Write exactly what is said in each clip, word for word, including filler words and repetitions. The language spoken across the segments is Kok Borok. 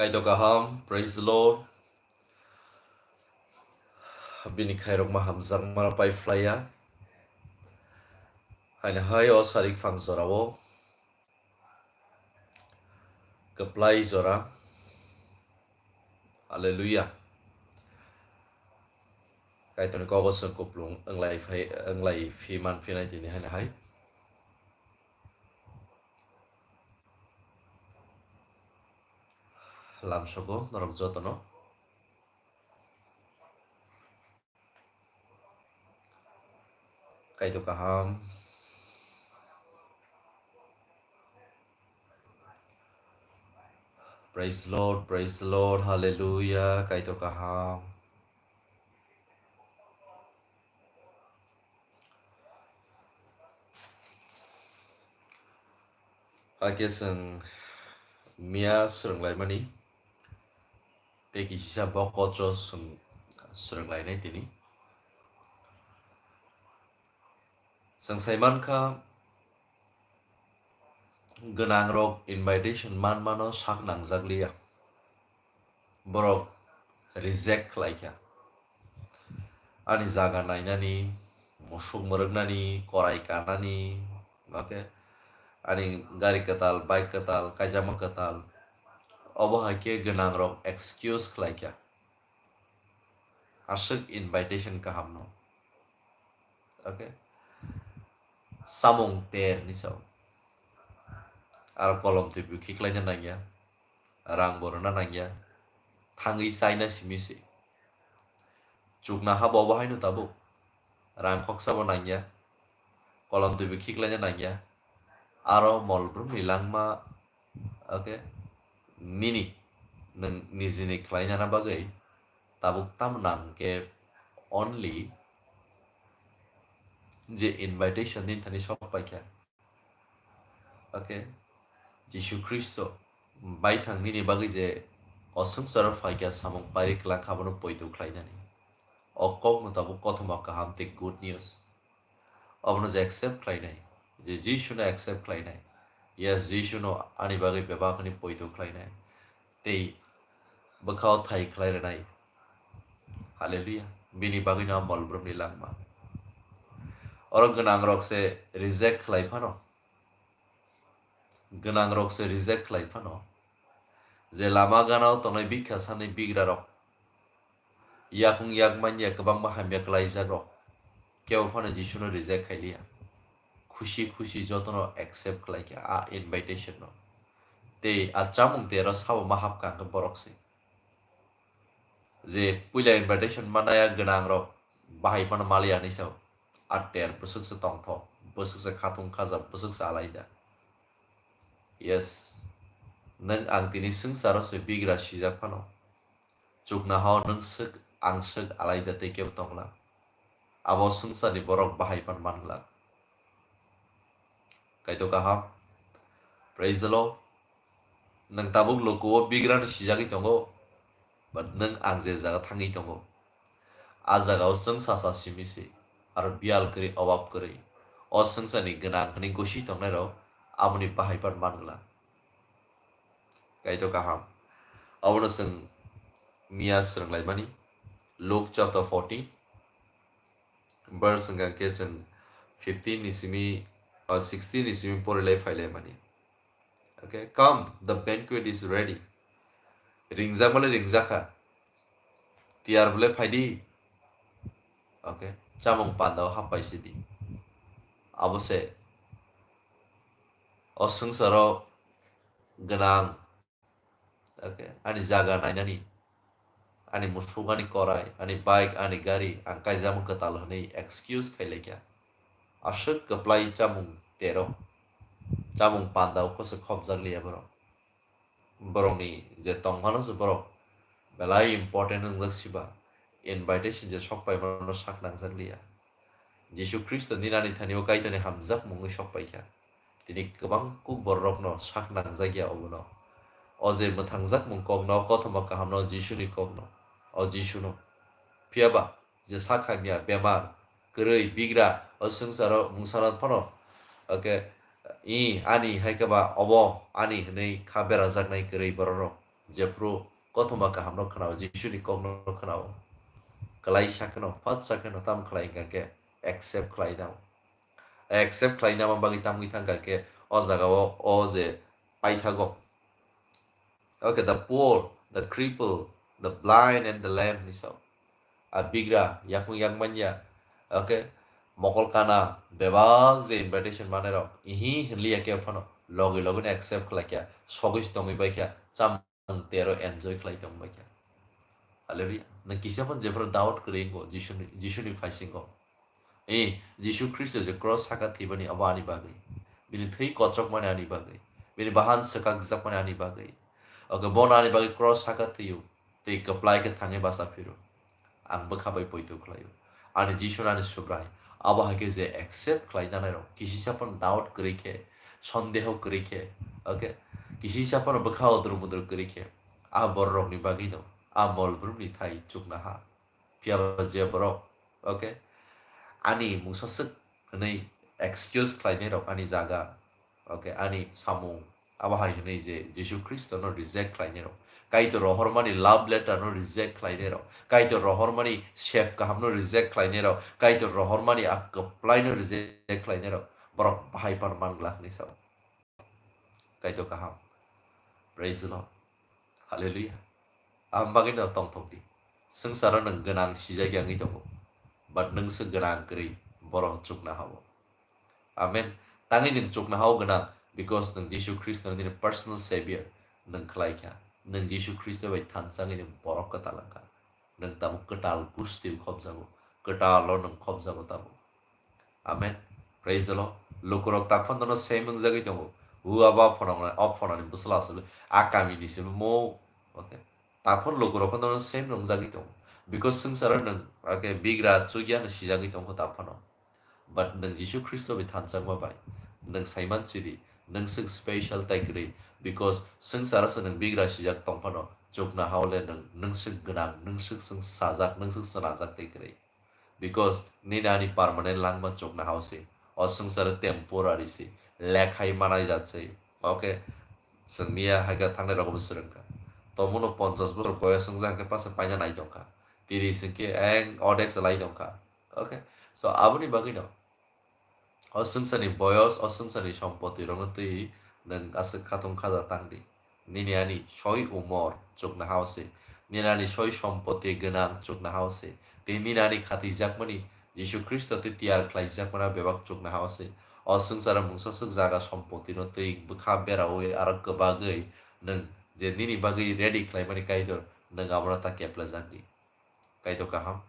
Kaitor kaham, praise the Lord. Bini khairokma hamjakma pai phlaiya. Haino hai o sarik phang jorao. Kwplai jora. Hallelujah. Kaitorni kogo chwng kuplung wnglai phai, wnglai phi man phinai tini haino hai. Lamsogo norok jotono. Kaitor kaham. Praise the Lord, praise the Lord, hallelujah, Kaitor kaham. Hakhe chwng miya swrwnglaimani tei kisisa bokocho chwng swrwnglainai tini. Chwng sai mankha, gwnangrok invitation manmano sak nangjakliya. Borok reject khlaikha. Ani jaga nainani, musuk mwrwknani, korai kanani, okay? Ani gari kwtal, bike kwtal, kaijakma kwtal. Obo hai khe gwnangrok excuse khlaikha. Aswk invitation kahamno. Okay? Samung ter ni sao. Aro kolom twi bwkhi khlaina nangya. Rang bo rwna nangya. Thangwi chaina simi se. Chukna habo obo haino tabuk. Rang khoksa bo nangya. Kolom twi bwkhi khlaina nangya. Aro mol brumni langma, okay, nini, nwng nijini khlainani bagwi tabuk tamo nang khe only je invitation ni thani sok paikha, okay, Jisu Khristo baithang nini bagwi je o swngcharo phaikha samung pari kwlak abono poito khlainani. O kok no tabuk kothoma kaham tei good news. Obono je accept khlainai, je Jisuno accept khlainai, yes, Jisuno ani bagwi bebak hwnwi poito khlainai, tei bwkhao thai khlai rwnai. Hallelujah. Bini bagwino a mol brumni langma. Oro gwnangrok se reject khlai phano. Gwnangrok se reject khlai phano. Je lama ganao tongnai bikha sanai bigrarok, yakung yak manya kwbangma hamya kwlaijakrok, kebo phano Jisuno reject khailiya. Khusi khusi jotono accept khlaikha a invitation no. Tei a chamung tero sabo ma hapkha hwnkhe borok se. Je puila invitation manaya gwnangrok bahai phano maliya hinwi sao. A ter bwswk se tongthok, bwswk se khatung khajak, bwswk se alaida. Yes, nwng ang tini swngcharo se bigra sijak phano, chukna hao nwng swk ang swk alaida tei kebo tongla. Abo swngcharni borok bahai phano manglak. Kaitor kaham. Praise the Lord. Nwng tabuk luku o bigrano sijagwi tongo, but nwng ang je jaga thangwi tongo, a jagao chwng sacha simi se, aro biyal kwrwi, obab kwrwi, o swngcharni gwnang hwnwi gosi tongnairok aboni bahai phano manglak. Kaitor kaham. Abono chwng miya swrwnglaimani. Luke chapter fourteen, verse hwnkha khe chwng fifteen ni simi, uh, sixteen ni simi porilai phailaimani. Okay, come, the banquet is ready. Ringjakmale ringjakha. Tiyar bole phaidi. Okay, chamung pandao happai sidi. Abo se o swngcharo gwnang, okay, ani jaga nainani, ani musuk, ani korai, ani bike, ani gari, ang kaijamo kwtal hwnwi excuse khailaikha. Aswk kwplai chamung tero, chamung pandao kosok khopjakliya borok. Borokni je tongphano se borok belai important wngjak siba, invitation je sok paimano sak nangjakliya. Jisu Khristo nini ani thani o Kaitorni hamjakmung wngwi sok paikha. Tini kwbang kuk bororokno sak nangjak ya obono. O je mwthangjakmung kokno, o kothoma kahamno, Jisuni kokno, o Jisuno. Phiya ba je sak hamya, bemar, kwrwi, bigra, o swngcharo mungsano phano, okay, i, ani, hai khe ba obo ani hwnwi kha berajaknai kwrwi bororok. jephru kothoma kahamno khwnao, Jisuni kokno khwnao, kwlai sa kheno, phat sa kheno, tam khlai hwnkha khe accept khlai nao. Accept khlai nama bagwi tamwi thangkha khe o jagao o je paithago. Okay, the poor, the cripple, the blind and the lame ni sao. A bigra, yakung yak manya. Okay, mokol kana, bebak je invitation manai rok. Ihi hinliya khe phano, logi logi no accept khlai kya, sogwi se tongwi bai kya, cham tero enjoy khlai tong bai kha. Hallelujah. Nang kisa phan jephru doubt kwrwi wngo Jisuni, Jisuni phaisingo. Eh, Jisu Khristo je cross saka thwibani abo ani bagwi. Bini thwi kochokmani ani bagwi. Bini bahan swkakjakmani ani bagwi. Okay, bono ani bagwi cross saka thwiyo. Tei kwplai khe thangwi basa phiro. Ang bwkha bai poito khlaio. Ani Jisu ani Subrai. Abo hai khe je accept khlai nanai rok. Kisisa phan doubt kwrwi khe, sondeho kwrwi khe, okay? Kisisa phan bwkha odro modro kwrwi khe. A borok rokni bagwi no. A mol brumni thai chukna ha. Phiya ba je borok, okay? Ani mungsa swk hwnwi excuse khlainai rok ani jaga, okay, ani samung, abo hai hwnwi je Jisu Khristo no reject khlainai rok, Kaitor rohormani love letter no reject khlainai rok, Kaitor rohormani sep kaham no reject khlainai rok, Kaitor rohormani a kwplai no reject khlainai rok, borok bahai phano man glak hinwi sao. Kaitor kaham. Praise the Lord. Hallelujah. Ang bagwi no tongthok di. Swngcharo nwng gwnang sijak ya wngwi tongo. But nwng se gwnang kwrwi borok chukna hao. Amen. Tangwi nwng chukna hao gwnang because nwng Jisu Khristo nini personal savior nwng khlai kha. Nwng Jisu Khristo bai thansa wngwi nwng borok kwtal wngkha. Nwng tabuk kwtal gusti khobjago. Kwtal o nwng khobjago tabuk. Amen. Praise the Lord. Lukurok tak phano no same wngjagwi tongo. Ua ba phano, o phano ni bwsla aswk a kami ni se mo. Okay. Tak phano lukurok phano no same wngjagwi tongo. Because swngcharo nwng, okay, bigra chukya no sijagwi tongo tak phano. But nwng Jisu Khristo bai thanchakma bai nwng saiman sidi, nwng swk special tai kwrwi. Because swngcharo se nwng bigra sijak tong phano chukna hao le nwng, nwng swk gwnang, nwng swk swng sajak, nwng swk swnajak tai kwrwi. Because nini ani permanent langma chukna hao se. O swngcharo temporary se. Lekhai manai jat se. Okay. Chwng miya hai khe thangnai rok bo swrwngkha. Tomono ponchash bosor boyos wngja hwnkhe pasa paina nai tongkha. Tiri hwnkhe eng odek se lai tongkha. Okay. So aboni bagwi no. O swngcharni boyos, o swngcharni sompoti rokno twi nwng aswk khatung khaja tang di. Nini ani soi umor chukna hao se, nini ani soi sompoti gwnang chukna hao se, tei nini ani khatijakmani Jisu Khristo tei tiyar khlaijakmani bebak chukna hao se. O swngcharo mungsa swk jaga sompotino twi bwkha beraui aro kwbagwi nwng je nini bagwi ready khlaimani Kaitor, nwng abono ta keplajak di. Kaitor kaham.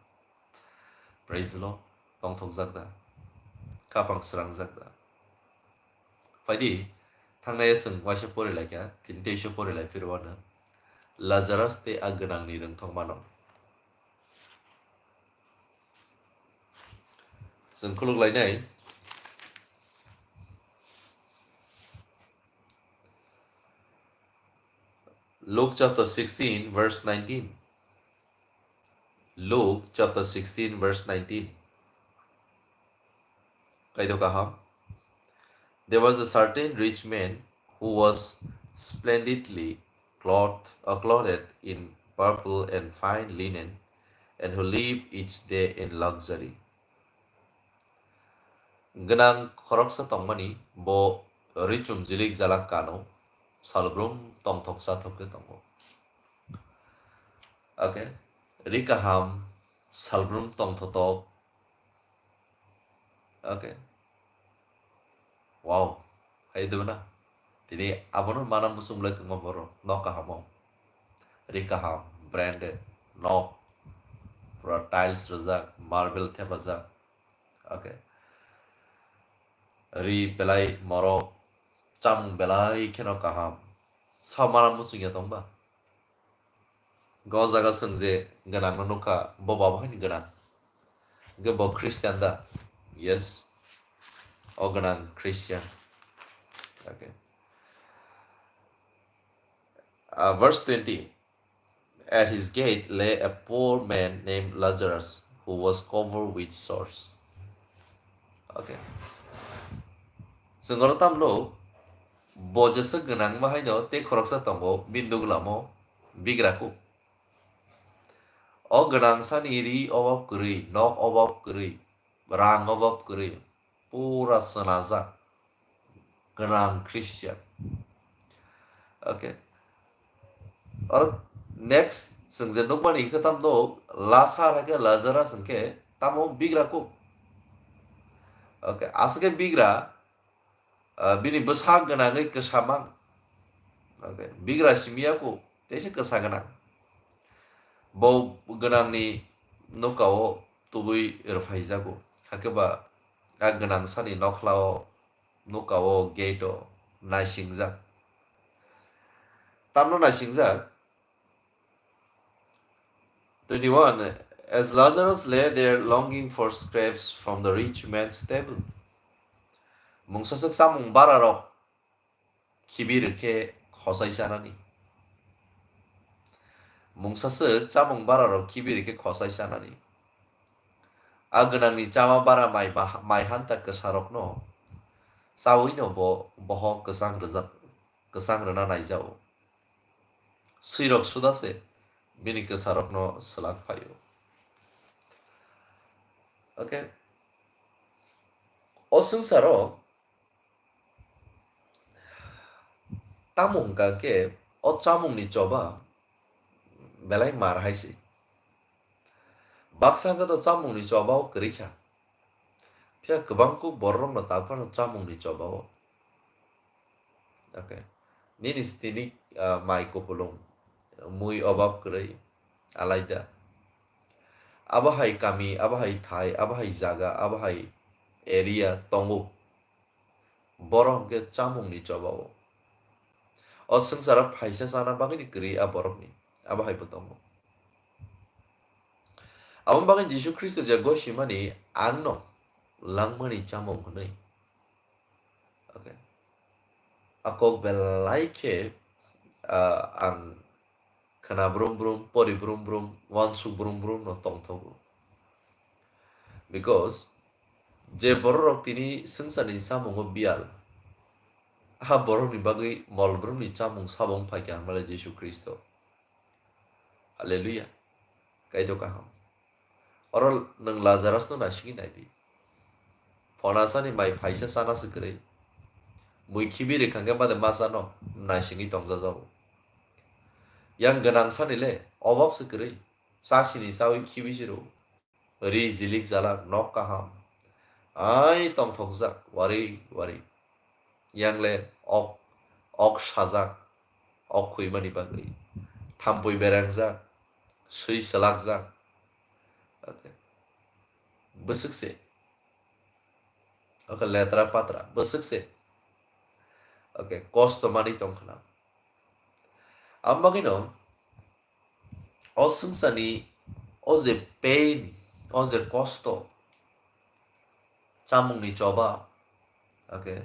Praise the Lord. Tongthokjak da? Kapang srangjak da? Phaidi, thangnai chwng waisa pori laikha, tini teisa pori lai phiro ano. Lazarus tei a gwnangni rwngthok mano. Chwng khuluk lainai. Luke chapter sixteen, verse nineteen. Luke chapter sixteen, verse nineteen. Kaido kaham. There was a certain rich man who was splendidly clothed, uh, clothed in purple and fine linen, and who lived each day in luxury. Gwnang khoroksa tongmani, bo richum jilik jalak kano, salbrum tongthok chathok khe tongo. Okay, ri kaham, salbrum tongthotok. Okay. Wow. Hai dibana. Tini abono mana muchung lai tongma borok. Nok kahamo. Ri kaham, branded, nok. Pura tiles rwjak, marble thepajak. Okay. Ri belai morok, chamung belai kheno kaham. Sa mana muchung ya tongba? Go jaga chwng je gwnang no nukha, bo babo haini gwnang. Hwnkhe bo Christian da? Yes. O gwnang Christian. Okay. Uh, verse twenty. At his gate lay a poor man named Lazarus, who was covered with sores. Okay. Chwng oro tamno bo jesa gwnang ma haino tei khoroksa tongo bini dugulamo. Bigra kuk. O gwnang sani ri obab kwrwi, nok obab kwrwi, rang obab kwrwi, pura swnajak gwnang Christian. Okay. Oro next chwng je nukmani khe tam do, Lasar hakhe Lazarus hwnkhe tamo bigra kuk. Okay, aswk khe bigra, ah, bini bwsak gwnangwi kwsa mang. Okay, bigra simi ya kuk, teisa kwsa gwnang. Bo gwnangni nokao tubui rwphaijago. Hakhe ba a gwnang sani nokhlao, nokao, gate-o naisingjak. Tamno naisingjak? Twenty-one, as Lazarus lay there longing for scraps from the rich man's table. Mungsaswk chamung bararok khibi rwkhe khosai chanani. Mungsaswk chamung bararok khibi rwkhe khosai chanani. A gwnangni chama bara mai ba-, mai hanta kwsarokno chawino bo bohok kwchang rwjak, kwchang rwna naijao. Swirok suda se bini kwsarokno swlak phaio. Okay. O swngcharo tamo hwnkha khe o chamungni choba belai mar hai se. Baksa hwnkhe to chamungni choba o kwrwi kha. Phiya kwbang kuk bororokno tak phano chamungni choba o. Okay. Nini stini, ah, mai kupulung, mui obab kwrwi, alaida. Abo hai kami, abo hai thai, abo hai jaga, abo hai area tongo. Borok hwnkhe chamungni choba o. O swngcharo phaisa chana bagwini kwrwi a borokni, abo hai bo tongo. Aboni bagwi Jisu Khristo je gosimani, "Ang no langmani chamung," hwnwi. Okay. A kok belai khe, ah, ang khna brum brum, pori brum brum, uansuk brum brum no tongthogo. Because je bororok tini swngcharni chamungo biyal, a borokni bagwi mol brumni chamung sabo wng phaikha hwnmale Jisu Khristo. Hallelujah. Kaitor kaham. Oro nwng Lazarus no naisingwi nai di. Phonasani mai phaisa chana se kwrwi. Mui khibi rwkha hwnkhe bade ma chano naisingwi tongjajago. Yang gwnang sani le obab se kwrwi. Chasini chawi khibi se rw. Ri jilik jalak nok kaham. Ai tongthokjak wari wari. Yang le ok, ok sajak, ok khuimani bagwi. Thampui berangjak, swi swlakjak. Okay. Bwswk se. Okay, letra patra, bwswk se. Okay, kosto manwi tong khna. Ang bagwino, o swngcharni o je pain, o je kosto, chamungni choba, okay,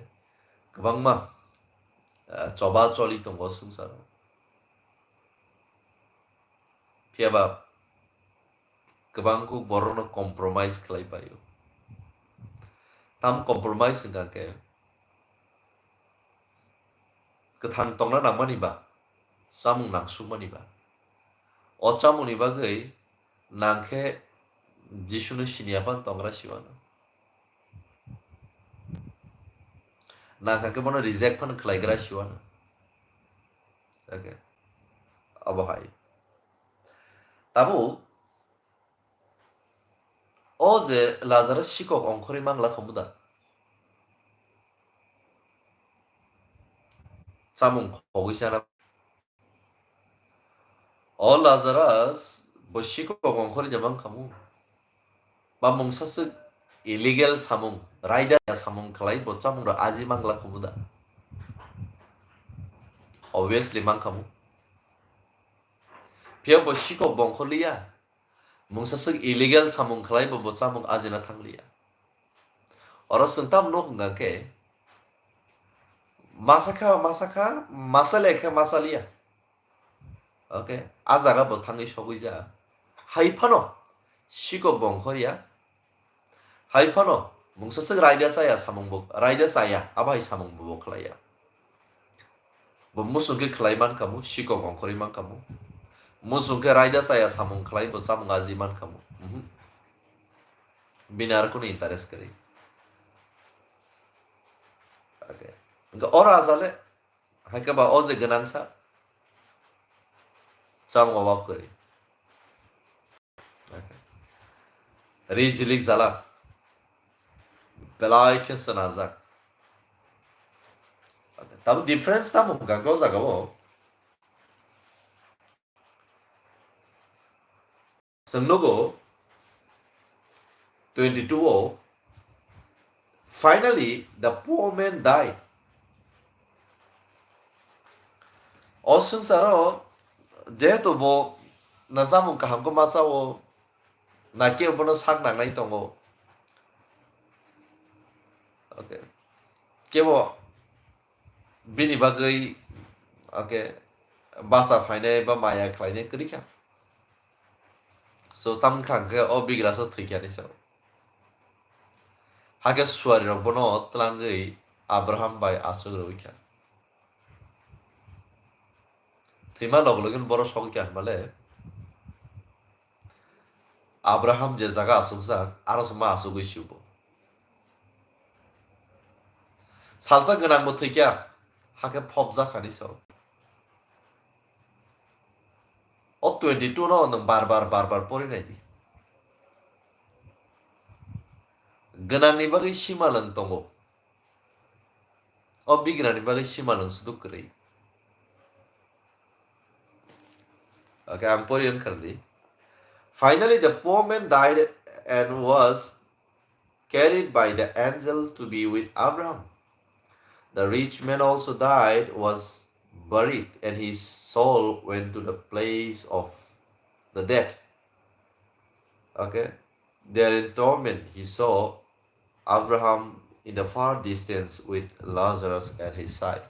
kwbangma, ah, choba choli tongo swngcharo. Phiyaba kwbang kuk borokno compromise khlai paio. Tam compromise hwnkha khe, kwthang tongna nangmani ba, chamung nangsukmani ba. O chamungni bagwi nang khe Jisuno siniya phano tongra siwano. Nang kha khe bono reject phano khlaigra siwano. Okay. Abo hai. Tabuk o je Lazarus sikok ongkhorwi mangla khamu da? Chamung khogwi chana. O Lazarus bo sikok ongkhorwi de mang khamu. Ba mungsa swk illegal samung, raida samung khlai bo chamung rok aji mangla khamu da? Obviously mang khamu. Phiya bo sikok bongkhorliya. Mungsa swk illegal samung khlai bo, bo chamung ajina thangliya. Oro chwng tam nuk hwnkha khe, masa kha, masa kha, masa le khe, masa liya. Okay, a jaga bo thangwi sogwi ja. Hai phano sikok bongkhorya. Hai phano mungsa swk raida chaya samung bo, raida chaya, abo hai samung bo, bo khlaiya. Bo muchung khe khlai man khamu, sikok ongkhorwi man khamu. Musung khe raida chaya samung khlai bo chamung aji mankha mo. Mhm. Bini ar kunu interest kwrwi. Okay. Hwnkhe o raja le, hai khe ba o je gwnangsa, chamung obab kwrwi. Okay. Ri jilik jalak. Belai khe swnajak. Okay. Tamo difference tamo hwnkha khe o jaga o. Chwng nugo twenty-two o, "Finally, the poor man died." O swngcharo jehetu bo na chamung kaham khe ma chao, na kebo bono sak nangnai tongo. Okay. Kebo bini bagwi, okay, bacha phainai ba maya khlainai kwrwi kha. So, tamo wngkha hwnkhe o bigrasa thwi kha ni sao. Hakhe suari rok bono twlangwi Abraham bai achuk rwui kha. Thwima log logi borok sogwi kha hwnmale, Abraham je jaga achukjak, aro se ma achugwi si bo. Salsa gwnang bo thwi kha, hakhe phobjak kha ni sao. O twenty-two no nwng bar bar, bar bar pori nai di. Gwnangni bagwi simalwng tongo. O bigrani bagwi simalwng suduk kwrwi. Okay, ang pori wngkha di. "Finally, the poor man died and was carried by the angel to be with Abraham. The rich man also died, was buried, and his soul went to the place of the dead." Okay? There in torment, he saw Abraham in the far distance with Lazarus at his side.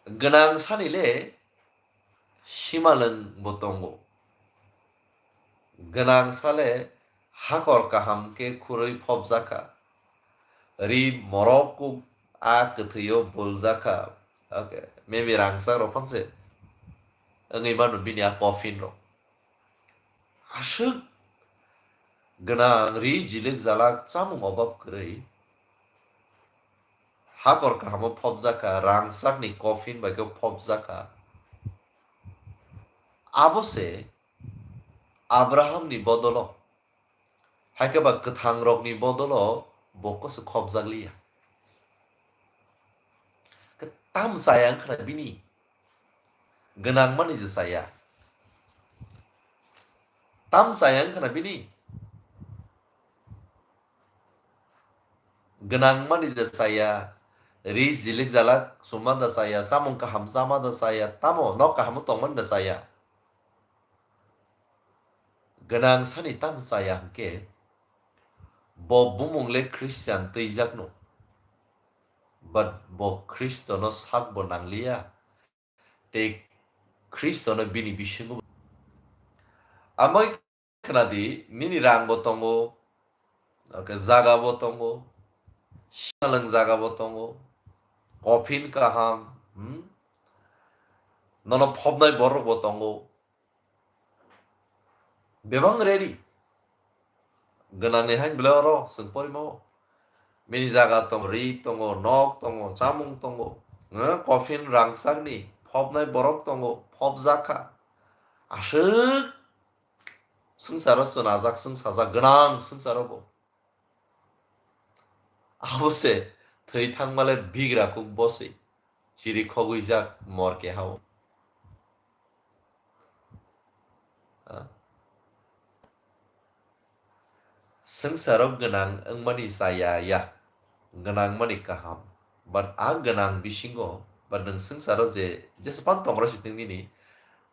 Gwnang sani le simalwng bo tongo. Gwnang sale hakor kaham khe khurui phobjakha. Ri morok kuk a kwthwio buljakha. Okay, maybe rangchak rok phangse wngwi mano bini a coffin rok. Aswk gwnang ri jilik jalak chamung obab kwrwi. Hakor kahamo phobjakha, rangchakni coffin bai khe phobjakha. Abo se Abrahamni bodolo, hai khe ba kwthangrokni bodolo bo kosok khobjakliya. Tam chaya wngkha na bini? Gwnang mani je chaya. Tam chaya wngkha na bini? Gwnang mani da chaya, ri jilik jalak suma da chaya, chamung kaham chama da chaya, tamo nok kaham tongmani da chaya. Gwnang sani tamo chaya hwnkhe, bo bumung le Christian twijak no, but bo Khristo no sak bo nangliya. Tei Khristono bini bisingo. Amai khwnadi, nini rang bo tongo, okay, jaga bo tongo, simalwng jaga bo tongo, coffin kaham, hmm? Nono phobnai borok bo tongo. Bebak ready. Gwnangni haino belai oro chwng porimao. Bini jaga tongo, ri tongo, nok tongo, chamung tongo. Coffin rangchakni phobnai borok tongo, phobjak kha. Aswk swngcharo chwnajak, chwngsajak gwnang swngcharo bo. Abo se thwi thangmale bigra kuk boswi chiri khogwijak mor kehao. Ah. Swngcharo gwnang wngmani chaya ya, gwnang mani kaham. But a gwnang bisingo, but nwng swngcharo je, jesephang tongra sitwng nini,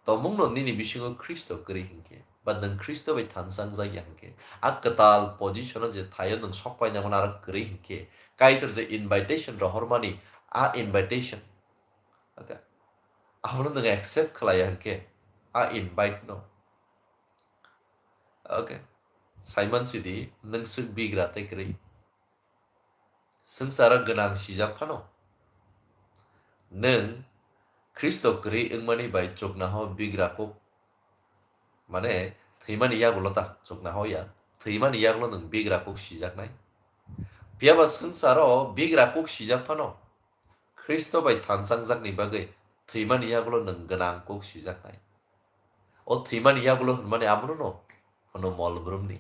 Tongmungno nini bisingo Khristo kwrwi hinkhe, ba nwng Khristo bai thansa wngjak ya hinkhe, a kwtal position-o je thaio nwng sok paina mano aro kwrwi hinkhe, Kaitor je invitation rohormani, a invitation, okay, abono nwng accept khlai ya hinkhe, a invite-no, okay, saiman sidi nwng swk bigra tei kwrwi. Swngcharo gwnang sijak phano, nwng Khristo kwrwi wngmani bai chuknaho bigra kuk, mane, thwimani yagulo ta chuknaho ya, thwimani yagulo nwng bigra kuk sijaknai. Phiyaba swngcharo bigra kuk sijak phano, Khristo bai thanchangjakni bagwi thwimani yagulo nwng gwnang kuk sijaknai. O thwimani yagulo hwnmani abono no hwno mol brumni.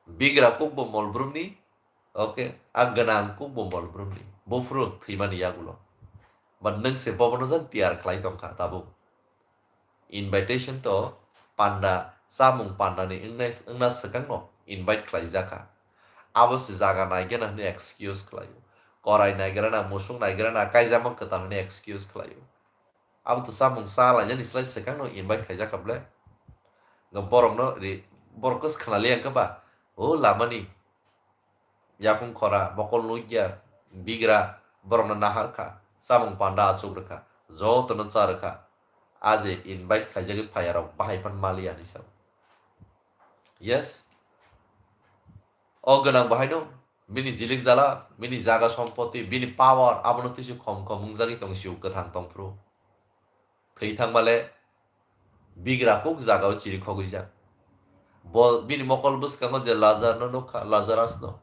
Bigra kuk bo mol brumni, okay, a gwnang kuk bo mol brumni. Buphuru thwimani yagulo. But nwng se bobono jan tiyar khlai tongkha tabuk. Invitation to panda, chamung pandani wngnai, wngna swkangno invite khlaijak kha. Abo se jaga naigena hwnwi excuse khlaio. Korai naigrana, musuk naigrana, kaijakma kwtal hwnwi excuse khlaio. Abo to chamung cha lainani slai swkangno invite khaijak kha ble. Nga borokno ri, borok kwskhana liya khe ba, o lamani yakung khora, mokol nukya, bigra, borokno nahar kha, chamung panda achuk rwkha, jotono cha rwkha. A je invite khaijagwi phaiya rok bahai phan maliya hinwi sao. Yes. O gwnang bahaino bini jilik jala, bini jaga sompoti, bini power abono twisu khom khom wngjagwi tong sio kwthang tongphuru. Thwi thangmale bigra kuk jagao chiri khogwijak. Bo bini mokol bwskango je Lazarno nukha, Lazarusno.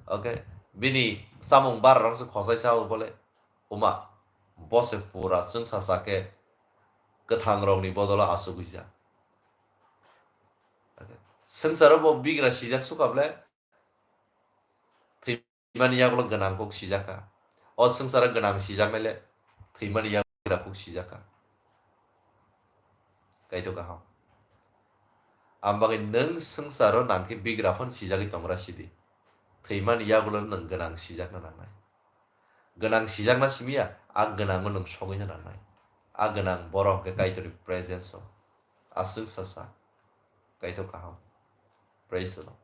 Okay, bini chamung bararokse khosai sao bole. Uma, bo se pura chwngsa sa khe kwthangrokni bodolo achugwijak. Okay. Swngcharo bo bigra sijak sukha ble, thwimani yagulo gwnang kuk sijak kha. O swngcharo gwnang sijaknai le thwimani yagulo bigra kuk sijak kha. Kaitor kaham. Ang bagwi nwng swngcharo nang khe bigra phano sijagwi tongra sidi. Thwimani yagulo nwng gwnang sijakna nangnai. Gwnang sijakna simiya, a gwnango nwng sogwina nangnai. A gwnang borok hwnkhe Kaitorni presence o. Aswk sasa. Kaitor kaham. Praise the Lord.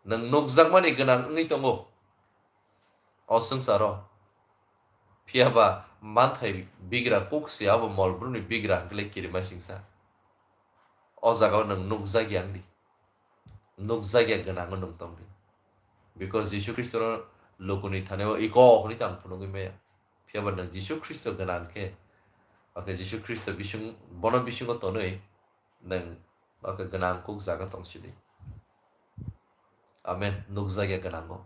Nwng nukjakmani gwnang wngwi tongo o swngcharo. Phiyaba manthai bigra kuk se abo mol brumni bigra hwnkhe le kirima singsa. O jagao nwng nukjakya wngdi. Nukjakya gwnango nwng tongdi. Because Jisu Khristono lukuni thani o iko hwnwi tang phunugwi maya. Phiyaba nwng Jisu Khristo gwnang khe, okay, Jisu Khristo bising, bono bisingo tonwi nwng, okay, gwnang kuk jaga tong sidi. Amen. Nukjakya gwnango.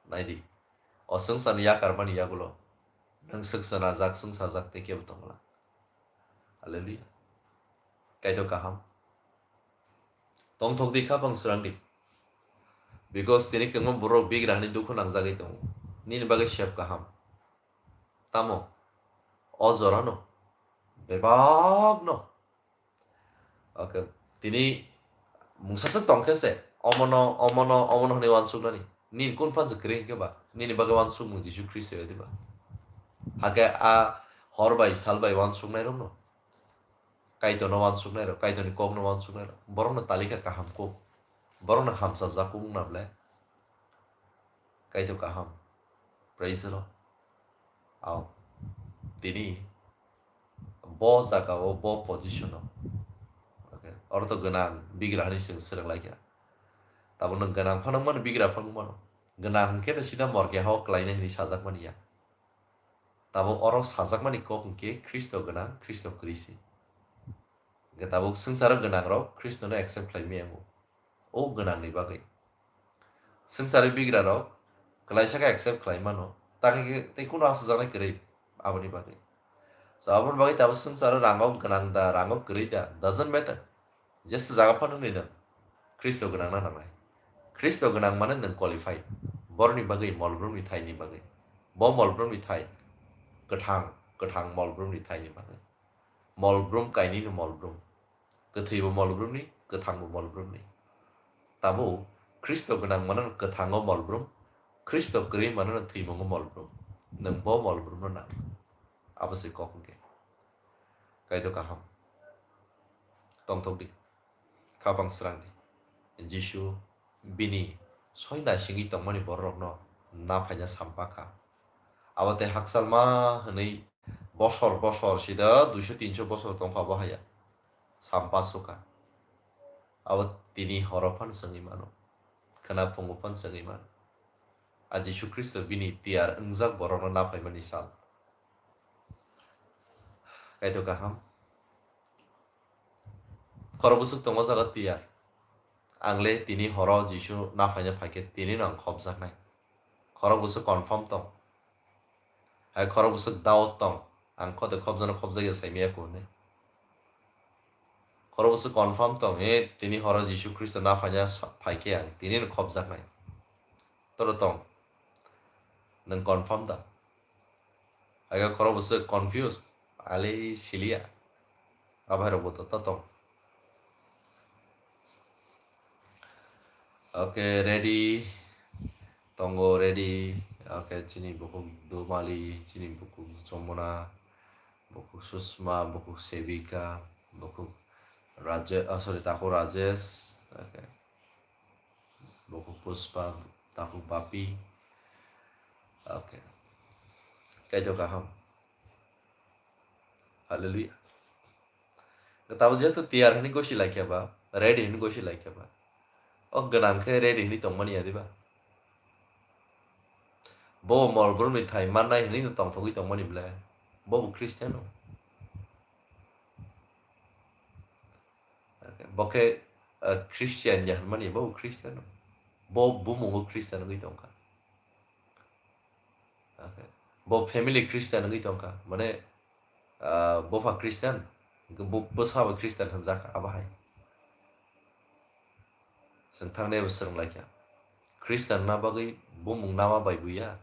Naidi. O swngcharni yakar mani yagulo nwng swkchana jak, swngsa jak tei kebo tongla. Hallelujah. Kaitor kaham. Tongthok di, khapang srang di. Because tini kwbangma borok bigra hani dukhu nangjagwi tongo. Nini bagwi sep kaham. Tamo? O jorano. Bebakno. Okay. Tini mungsa se tong khe se. Omono, omono, omono hwnwi uansuknani. Nini kun phan se kwrwi hinkhe ba? Nini bagwi uansukmung Jisu Khristo ya diba? Hakhe a hor bai sal bai uansuknai rokno. Kaitorno uansuknai rok, Kaitorni kokno uansuknai rok. Borokno talika kaham kuk. Borokno hamsa jak kuk wngna ble. Kaitor kaham. Praise the Lord. Aw. Tini bo jaga o, bo position o. Okay. Oro to gwnang bigra hani chwng swrwng lai kha. Tabuk nwng gwnang phano wngmano, bigra phano wngmano. Gwnang hwnkhe no sida morke hao kwlainai hinwi sajakmani ya. Tabuk oro sajakmani kok hwnkhe Khristo gwnang, Khristo kwrwi se. Hwnkhe tabuk swngcharo gwnang rok Khristono accept khlai maya wngo. O gwnangni bagwi. Swngcharo bigra rok kwlaisa khe accept khlai mano. Tangwi khe tei kuno aswkjaknai kwrwi aboni bagwi. So aboni bagwi tabuk swngcharo rango gwnang da, rango kwrwi da, doesn't matter. Jesa jaga phano nini Khristo gwnang na nangnai. Khristo gwnang mane nwng qualified. Borni bagwi, molbrumni thaini bagwi. Bo molbrumni thai kwthang, kwthang molbrumni thaini bagwi. Molbrum kainwino molbrum. Kwthwi bo molbrumni, kwthang bo molbrumni. Tabuk Khristo gwnang mane kwthango molbrum, Khristo kwrwi mane thwimungo molbrum. Nwng bo molbrumno nang. Abo se kok hwnkhe. Kaitor kaham. Tongthok di. Khapang srang di. Jisu bini soi naisingwi tongmani bororokno na phaina sampakha. Abo tei hakchalma hwnwi bosor bosor sida duiso tinso bosor tongkha bo haya. Sampa sukha. Abo tini horo phan chwngwi mano. Khwna phungo phan chwngwi mano. A Jisu Khristo bini tiyar wngjak borokno na phaimani sal. Kaitor kaham. Khorok bwswk tongo jaga tiyar. Ang le tini horo Jisu naphaina phaikhe tini no ang khopjaknai. Khorok bwswk confirm tong. Hai khorok bwswk doubt tong. Ang khote khopjano khopjakya saimaya ko hinwi. Khorok bwswk confirm tong, e tini horo Jisu Khristo naphaina sa-, phaikhe ang tini no khopjaknai. Toro tong. Nwng confirm da? Hai khorok bwswk confuse. Ali siliya. Abai rok bo to tong. Okay, ready. Tongo ready. Okay, chini bukhuk Dumali, chini bukhuk Jomuna, bukhuk Susma, bukhuk Sevika, bukhuk Raje-, ah, sorry, takhuk Rajesh. Okay. Bukhuk Puspa, takhuk Bapi. Okay. Kaitor kaham. Hallelujah. Tabo jehetu tiyar hinwi gosi laikha ba, ready hinwi gosi laikha ba. O gwnang khe ready hinwi tongmani ya diba? Bo mol brumni thai mannai hinwi no tongthogwi tongmani ble. Bo bo Christian o. Bo khe, uh, Christian ya hinmani, bo bo Christian o. Bo bumungo Christian wngwi tongkha. Okay. Bo family Christian wngwi tongkha. Mane, ah, bopha Christian, bo, bwsabo Christian hwnjak abo hai. Chwng thangni abo swrwng laikha. Christian na bagwi bumung nama bai buya.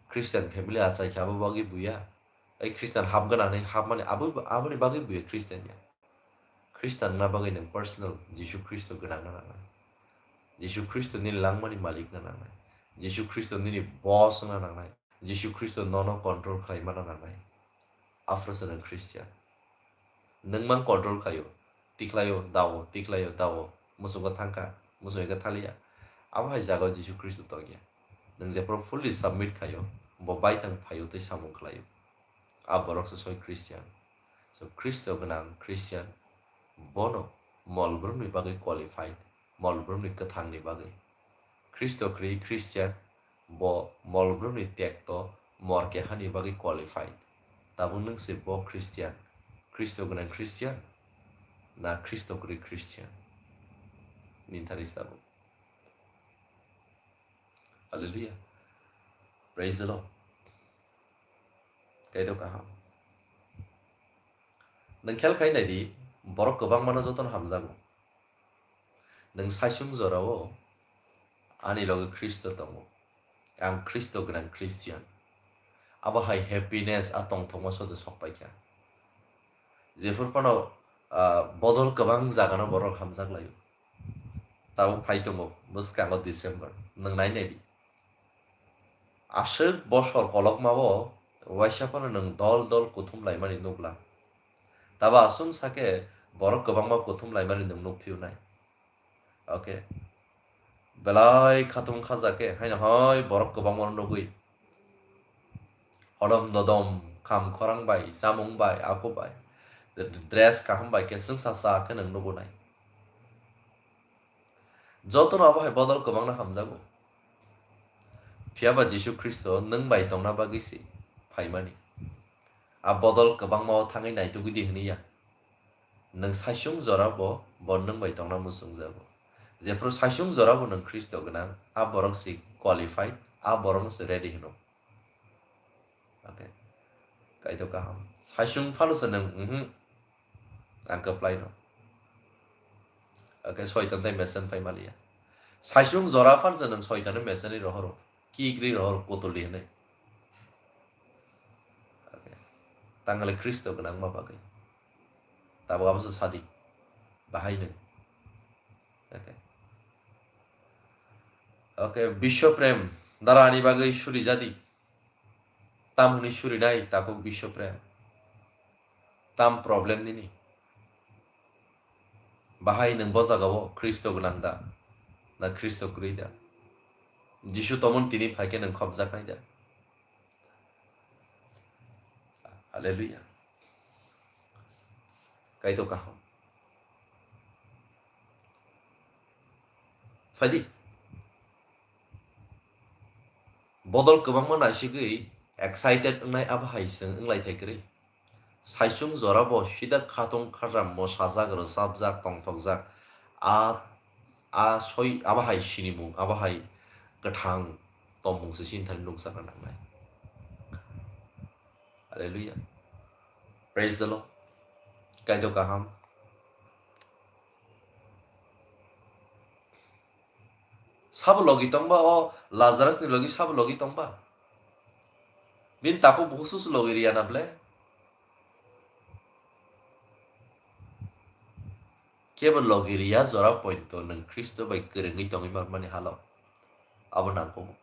Christian family achai khe abo bagwi buya. Ai Christian hap gwnangni hapmani abo, aboni bagwi buya Christian ya. Christian na bagwi nwng personal Jisu Khristo gwnang na nangnai. Jisu Khristo nini langmani malik na nangnai. Jisu Khristo nini boss na nangnai. Jisu Khristo nono control khlai mana nangnai. Aphuru se nwng Christian. Nwng mang control khlaio, tikhlaio, dao, tikhlaio, dao. Muchungo thangkha, muchungo thaliya. Abo hai jagao Jisu Khristo tongya. Nwng jephuru fully submit khaio, bo baithang phaio tei samung khlaio. A borok se soi Christian. So Khristo gwnang Christian, bono mol brumni bagwi qualified, mol brumni kwthangni bagwi. Khristo kwrwi Christian, bo mol brumni tekto mor kehani bagwi qualified. Tabuk nwng se bo Christian, Khristo gwnang Christian, na Khristo kwrwi Christian? Nini thani se tabuk. Hallelujah. Praise the Lord. Kaitor kaham. Nwng khel khai nai di, borok kwbangmano jotono hamjago. Nwng saichung jorao ani loge Khristo tongo. Ang Khristo gwnang Christian. Abo hai happiness a tongthokma sodo sok paikha. Jephuru phano, ah, bodol kwbang jagano borok hamjak laio. Tabuk phai tongo bwskango December. Nwng nai nai di. Aswk bosor kolokmao waisa phano nwng dol dol kuthum laimani nukla. Tabo aswk sakhe borok kwbangma kuthum laimani nwng nukphio nai. Okay. Belai khatung khaja khe haino hai borok kwbangma nugwi. Hodom dodom, kham khorang bai, chamung bai, aku bai, dress kaham bai khe chwngsa cha khe nwng nugo nai. Jotono abo hai bodol kwbangno hamjago. Phiya ba Jisu Khristo nwng bai tongna bagwi se phaimani. A bodol kwbangma o thangwi naitugwi di hwnwi ya. Nwng saichung jora bo, bo nwng bai tongna muchungjago. Jephuru saichung jora bo nwng Khristo gwnang, a borok se qualified, a borok no se ready hwno. Okay. Kaitor kaham. Saichung phano se nwng, mhm. Ang kwplai no. Okay, soitan tai mesen pai maliya. Saichung jora phan se nwng soitan no mesen ri rohoro. Ki gri rohoro kotoli hwnwi. Okay. Tangle Khristo gwnang ma bagwi. Tabuk abo se sadi. Bahai nwng. Okay. Okay, Biswa Prem. Dara ani bagwi suri jadi. Tam hwnwi surinai takhuk Biswa Prem? Tam problem nini? Bahai nwng bo jagao Khristo gwnang da? Na Khristo kwrwi da? Jisu tomon tini phaikhe nwng khopjaknai da? Hallelujah. Kaitor kaham. Phaidi. Bodol kwbangma naisigwi excited wngnai abo hai chwng wnglai thai kwrwi. Saichung jorabo sida khatung khajam mosajak, rwchapjak, tongthokjak. A, a soi, abo hai sinimung, abo hai kwthang tongmung se sini thani nukjakna nangnai. Hallelujah. Praise the Lord. Kaitor kaham. Sabo logi tongba o Lazarus ni logi sabo logi tongba. Bini takhuk bukhuk susu logi riya na ble? Kebo logi riya jora pointo nwng Khristo bai kwrwngwi tongwi manmani halo. Abo nangkukgo.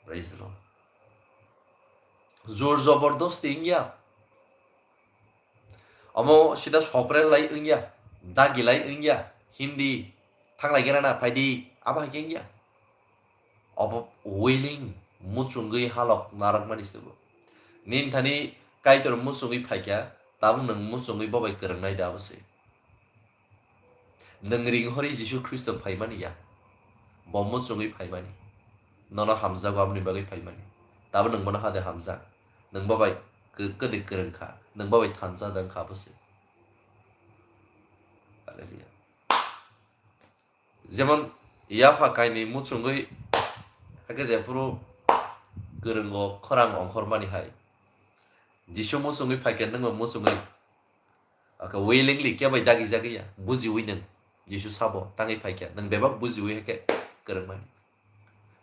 Praise the Lord. Jor jobordosti wngya. Omo sida sopre lai wngya, dagi lai wngya, Hindi thanglai gana na phaidi, abo hai khe wngya. Obo willing, muchungwi halok narwkmani se bo. Nini thani Kaitor muchungwi phaikha, tabuk nwng muchungwi bo bai kwrwngnai da abo se. Nwng ring hori Jisu Khristo phaimani ya, bo muchungwi phaimani, nono hamjago aboni bagwi phaimani, tabuk nwng bono hade hamjak, nwng bo bai kw-, kwdwi kwrwng kha, nwng bo bai thansa da wngkha abo se. Hallelujah. Jemon yapha kainwi muchungwi, hakhe jephuru kwrwngo khorang ongkhormani hai, Jisu muchungwi phaikhe nwngbo muchungwi, aka willingly khe bai dagijagwi ya, bujiwi nwng Jisu sabo tangwi phaikhe nwng bebak bujiwi hakhe kwrwngmani.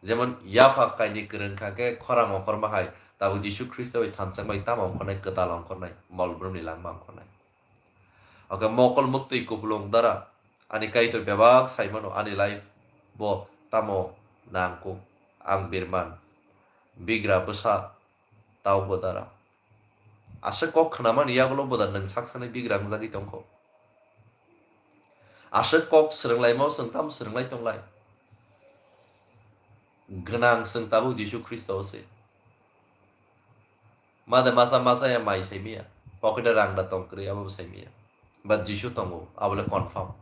Jemon yapha kainwi kwrwng kha khe khorang ongkhorma hai, tabuk Jisu Khristo bai thansa bai tamo ongkhornai, kwtal ongkhornai, mol brumni langma ongkhornai. Oke, mokol muktwi kupulung dara ani Kaitor bebak saimano, ani life bo tamo nangkuk, ang birman, bigra bwsa taubo dara. Aswk kok khnamani yagulo boda nwng saksani bigra wngjagwi tongkho. Aswk kok swrwnglaimao chwng tamo swrwnglai tonglai. Gwnang chwng tabuk Jisu Khristo o se. Made masa masa ya mai saimiya, pocket rang da tong kwrwi abo bo saimiya. But Jisu tongo, abo le confirm.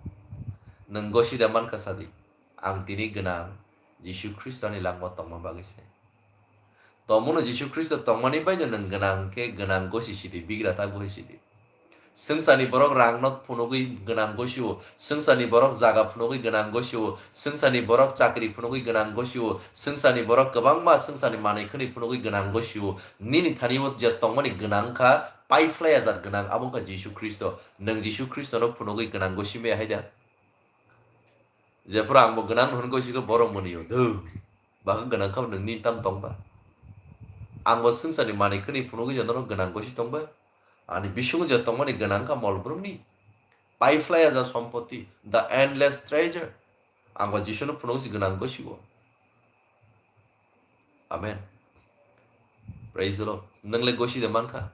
Nwng gosi da mankha sadi, ang tini gwnang Jisu Khristo ni langma tongma bagwi se. Tongmano Jisu Khristo tongmani baino nwng gwnang khe gwnang gosi sidi, bigra ta gosi sidi. Swngcharni borok rangno phunugwi gwnang gosio, swngcharni borok jaga phunugwi gwnang gosio, swngcharni borok chakri phunugwi gwnang gosio, swngcharni borok kwbangma swngcharni manwi khwnwi phunugwi gwnang gosio. Nini thani o je tongmani gwnang kha, pai phlai ajak gwnang, abo wngkha Jisu Khristo. Nwng Jisu Khristono phunugwi gwnang gosi maya hai da? Jephuru ang bo gwnang hwn gosi khe borok mwnwi o, dhu. Ba khe gwnang kha nwng nini tam tong ba? Ang bo swngcharni manwi khwnwi phunugwi je nono gwnang gosi tong ba? Ani bisingo je tongmani gwnang kha mol brumni. Pai phlai ajak sompoti, the endless treasure. Ang bo Jisuno phunugwi se gwnang gosi o. Amen. Praise the Lord. Nwng le gosi de mankha?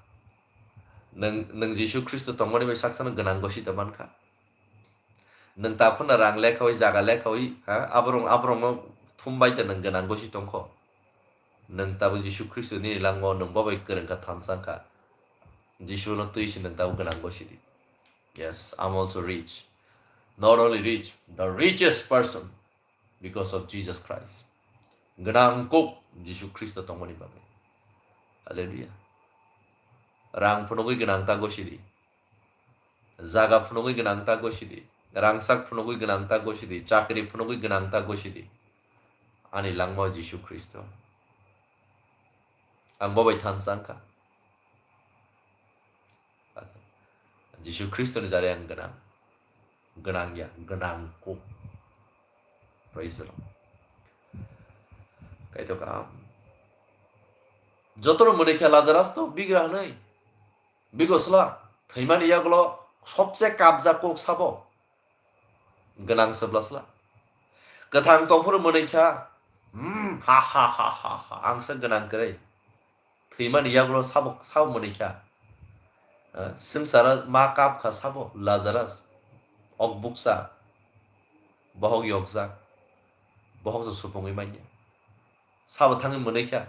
Nwng, nwng Jisu Khristo tongmani bai saksano gwnang gosi de mankha? Nwng taphano rang lekhawi, jaga lekhawi, ha? Aborok, aborokno thumbai de nwng gwnang gosi tongkho. Nwng tabuk Jisu Khristo nini langmao nwng bo bai kwrwng kha, thansa wngkha. Jisuno twi se nwng tabuk gwnang gosi di. Yes, I'm also rich. Not only rich, the richest person. Because of Jesus Christ. Gwnang kuk Jisu Khristo tongmani bagwi. Hallelujah. Rang phunugwi gwnang ta gosi di. Jaga phunugwi gwnang ta gosi di. Rangchak phunugwi gwnang ta gosi di. Chakri phunugwi gwnang ta gosi di. Ani langmao Jisu Khristo. Ang bo bai thansa wngkha. Jisu Khristoni jare ang gwnang. Gwnang ya, gwnang kuk. Praise the Lord. Kaitor kaham. Jotono mwnwi khe Lazarus to bigra hwnwi. Bigo sla, thwimani yagulo sobse kabjak kuk sabo. Gwnang se bwla sla. Kwthang tongphuru mwnwi kha. Hmm, ha, ha, ha, ha, ha. Ang se gwnang kwrwi. Thwimani yagulo sabo, sabo mwnwi kha. Eh, swngcharo ma kap kha sabo, Lazarus. Ok bukcha. Bohok yokjak. Bohok se supungwi manya. Sabo thangwi mwnwi kha.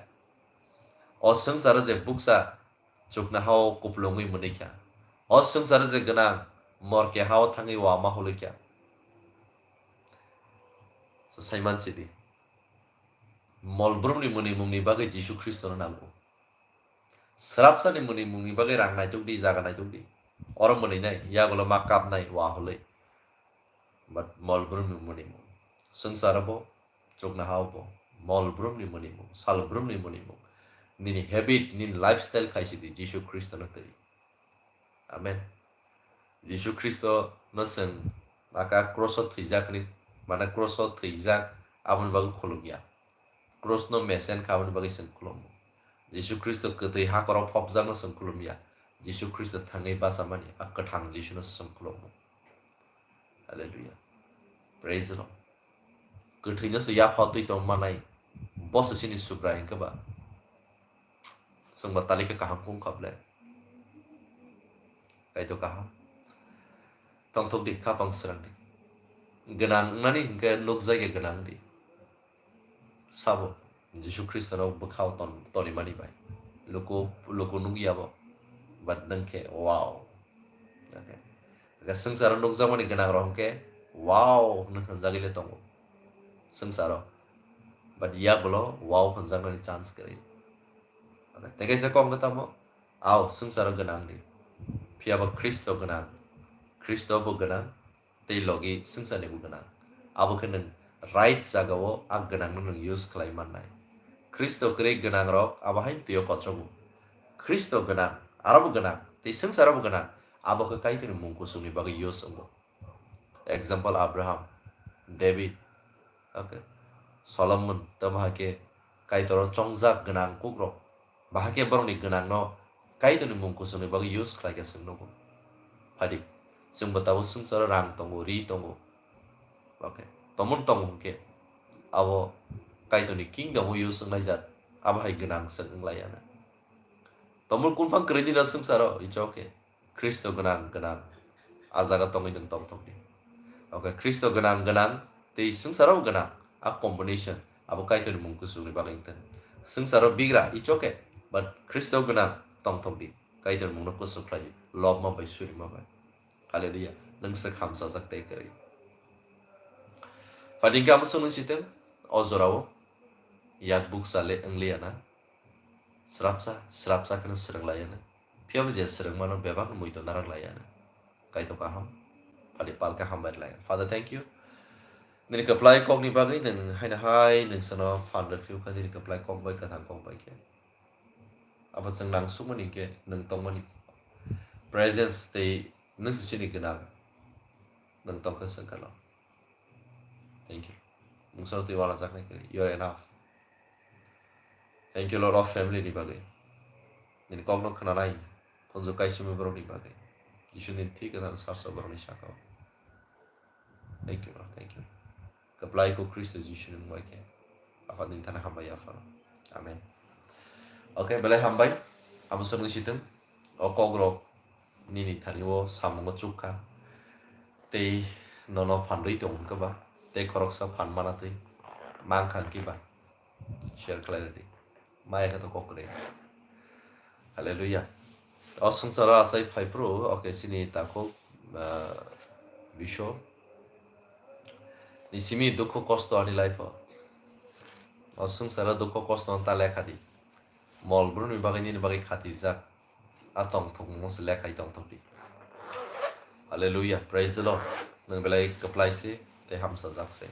O swngcharo je bukcha, chuknohao kupulungwi mwnwi kha. O swngcharo je gwnang, morke hao thangwi wama holwi kha. So, saiman sidi. Mol brumni mwnwimungni bagwi Jisu Khristono nango. Srapsani mwnwi mungni bagwi rang naituk di, jaga naituk di. Oro mwnwi nai, yagulo ma kapnai, wa hwlwi. But mol brumni mwnwi mung. Swngcharo bo, chuknoha-o bo. Mol brumni mwnwi mung, sal brumni mwnwi mung. Nini habit, nini lifestyle khaisi di, Jisu Khristono twi. Amen. Jisu Khristono chwng aka cross-o thwijak hwnwi, mane cross-o thwijak, aboni bagwi khulumya. Cross-no mesen kha, aboni bagwi chwng khulumo. Jisu Khristo kwtwi hakhoro phobjakno chwng khulumya. Jisu Khristo thangwi bachamani, a kwthang Jisuno chwng khulumo. Hallelujah. Praise the Lord. Kwthwino se yapha twi tong manai, bo se chini Subrai hwnkhe ba. Chwngbo talikhe kaham kung kha ble. Kaitor kaham. Tongthok di, khapang srang di. Gwnang wngnani hwnkhe nukjagya gwnang di. Sabo, Jisu Khristono bwkhao ton-, tonimani bai. Luku, luku nukya bo. But nwng khe, wow. Okay. Hwnkhe swngcharo nukjakmani gwnang rok hwnkhe, wow, hwnwi hwnjagwi le tongo. Swngcharo. But yagulo, wow, hwnjaknani chance kwrwi. Okay. Tei kaisa kok hwnkhe tamo, ao, swngcharo gwnang di. Phiya ba Khristo gwnang. Khristo bo gwnang. Tei logi swngcharni bo gwnang. Abo khe nwng right jagao a gwnangno nwng use khlai mannai. Khristo kwrwi gwnangrok abo hai twio kochogo. Khristo gwnang, aro bo gwnang, tei swngcharo bo gwnang. Abo khe Kaitorni mung kuchukni bagwi use wngo. Example, Abraham, David, okay, Solomon, tamo hai khe Kaitoro chongjak gwnang kukrok. Bahai khe borokni gwnangno Kaitorni mung kuchukni bagwi use khlai khe chwng nugo. Phadi, chwngbo tabuk swngcharo rang tongo, ri tongo. Okay. Tomon tongo hwnkhe abo Kaitorni kingdom-o use wnglaijak, abo hai gwnang chwng wnglaiyana. Tomon kunphang kwrwi dino swngcharo, it's okay. Khristo gwnang, gwnang. A jaga tongwi nwng tongthokdi. Okay, Khristo gwnang, gwnang, tei swngcharo gwnang. A combination, abo Kaitorni mung kuchukni bagwi wngthang. Swngcharo bigra, it's okay. But Khristo gwnang tongthokdi. Kaitorni mungno kuchuk khlaidi. Lobma bai, surima bai. Hallelujah. Nwng se khamsajak tei kwrwi. Phadingkhe amo swngwi siteng, o jorao yak bukcha le wngliya na. Srapsa, srapsa kheno swrwng laiya na. Phiya bo je swrwngmano bebak mui to narak laiya na. Kaitor kaham. Phadi palka hambai lai. Father, thank you. Nini kwplai kokni bagwi nwng haino hai nwng sano phan rw phiyokha nini kwplai kok bai kwthang kok bai khe. Abo chwng nang sukmani hinkhe nwng tongmani presence tei nwng se chini gwnang. Nwng tongkhe chwng kalo. Thank you. Mungsa twi walajaknai khe, you are enough. Thank you, Lord of family ni bagwi. Nini kokno khwnanai, khunju kaisimi borokni bagwi. Jisu nini thwi kwthang sarsa borokni sakao. Thank you, Lord. Thank you. Kwplai kuk Khristo Jisu ni mung bai khe. Apha nini thani hambai ya phano. Amen. Okay, belai hambai. Abo swrwng situng. O kok rok nini thani o samungo chukha. Tei nono phan rwi tong hwnkhe ba. Tei khoroksa phan mana twi mankha hwnkhe ba. Share khlai rwdi. Maya khe to kok kwrwi. Hallelujah. O swngcharo achai phai phuru, okay, chini takhuk, ah, biso. Ni simi dukhu kosto ani life o. O swngcharo dukhu kosto ta lekha di. Mol brumni bagwi nini bagwi khatijak. A tongthokmung se lekhai tongthokdi. Hallelujah, praise the Lord. Nwng belai kwplai se tei hamsajak se.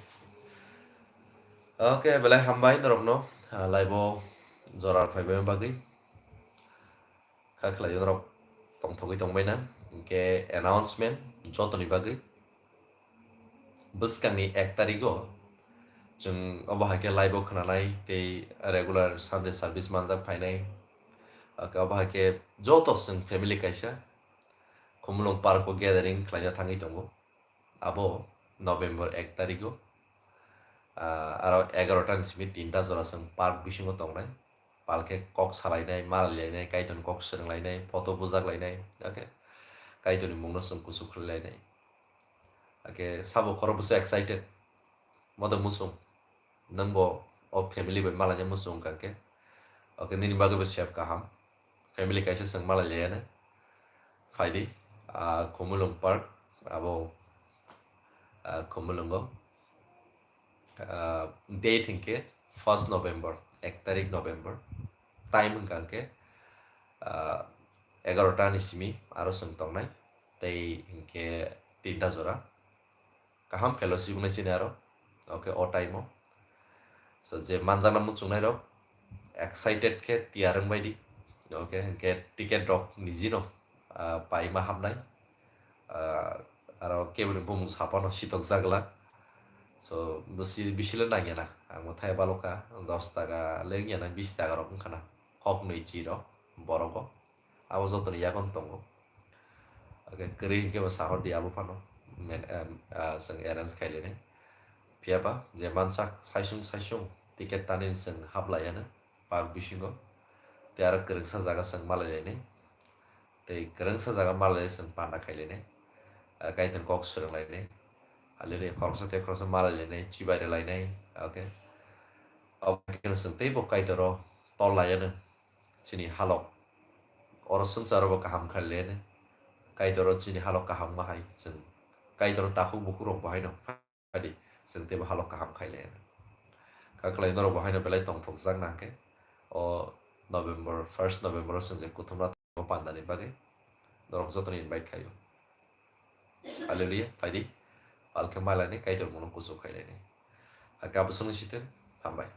Okay, belai hambai norokno, ah, live o jora phaibai bagwi. Kha khlai norok tongthogwi tongbaina. Hinkhe announcement jotoni bagwi. Bwskangni ek tarigo chwng obo hai khe live o khwnanai tei regular Sunday service manjak phainai. Ake obo hai khe joto chwng family kaisa Khumulwng park o gathering khlaina thangwi tongo. Abo November ek tarigo, ah, aro egarota ni simi tinta jora chwng park bisingo tongnai. Pal khe kok salainai, malainai, Kaitorni kok swrwnglainai, photo bujaklainai, okay? Kaitorni mungno chwng kuchuk khlailainai. Ake sabo khorokbwsa excited. Modo muchung. Nwng bo o family bai malaina muchung wngkha khe. Okay, nini bagwi bo sep kaham. Family kaisa chwng malai laiya na. Phaidi, ah, Khumulwng Park, abo, ah, Khumulwngo. Ah, date hinkhe first November, ek tarik November. Time hwnkha khe ah, egarota ni simi aro chwng tongnai, tei hinkhe tinta jora. Kaham fellowship wngnai chini aro, okay, o time o. So, je manjakna muchungnai rok, excited khe tiyar wngbai di, okay, hinkhe ticket rok nijino, ah, paima hapnai, ah, aro keboni bumung sapano sitokjak glak. So, bisi, bisi le nangya na, ang bo thai baloka, dos taka le wngya na, bis taka rok wngkha na, kok nwi chi rok, borok o. Abo jotoni yagon tongo. Okay, kwrwi hinkhe bo sahor di abo phano. Men-, em, ah, chwng arrange khai lainai. Phiya ba je mansak saisung saisung ticket tani chwng hap lai ano park bisingo. Tei aro kwrwngsa jaga chwng malai lainai. Tei kwrwngsa jaga malai chwng panda khai lainai. Ah, Kaitor kok swrwng lainai. Alini khoroksa tei khoroksa malai lainai, chibai rw lainai. Okay. Obo khe chwng tei bo Kaitor o tol lai ano. Chini halok. Oro swngcharo bo kaham khai le ne. Kaitor o chini halok kaham ma hai chwng. Kaitor o takhuk bukhuk rok bo haino phadi chwng teibo halok kaham khai le ne. Kaklai norok bo haino belai tongthokjak nang khe o November, first November o chwng je kuthumna tongo pandani bagwi norok jotono invite khaio. Hallelujah, phaidi. Palkhe malani Kaitor muno kuchuk khai le ne. Hakhe abo swngwi sitwng, hambai.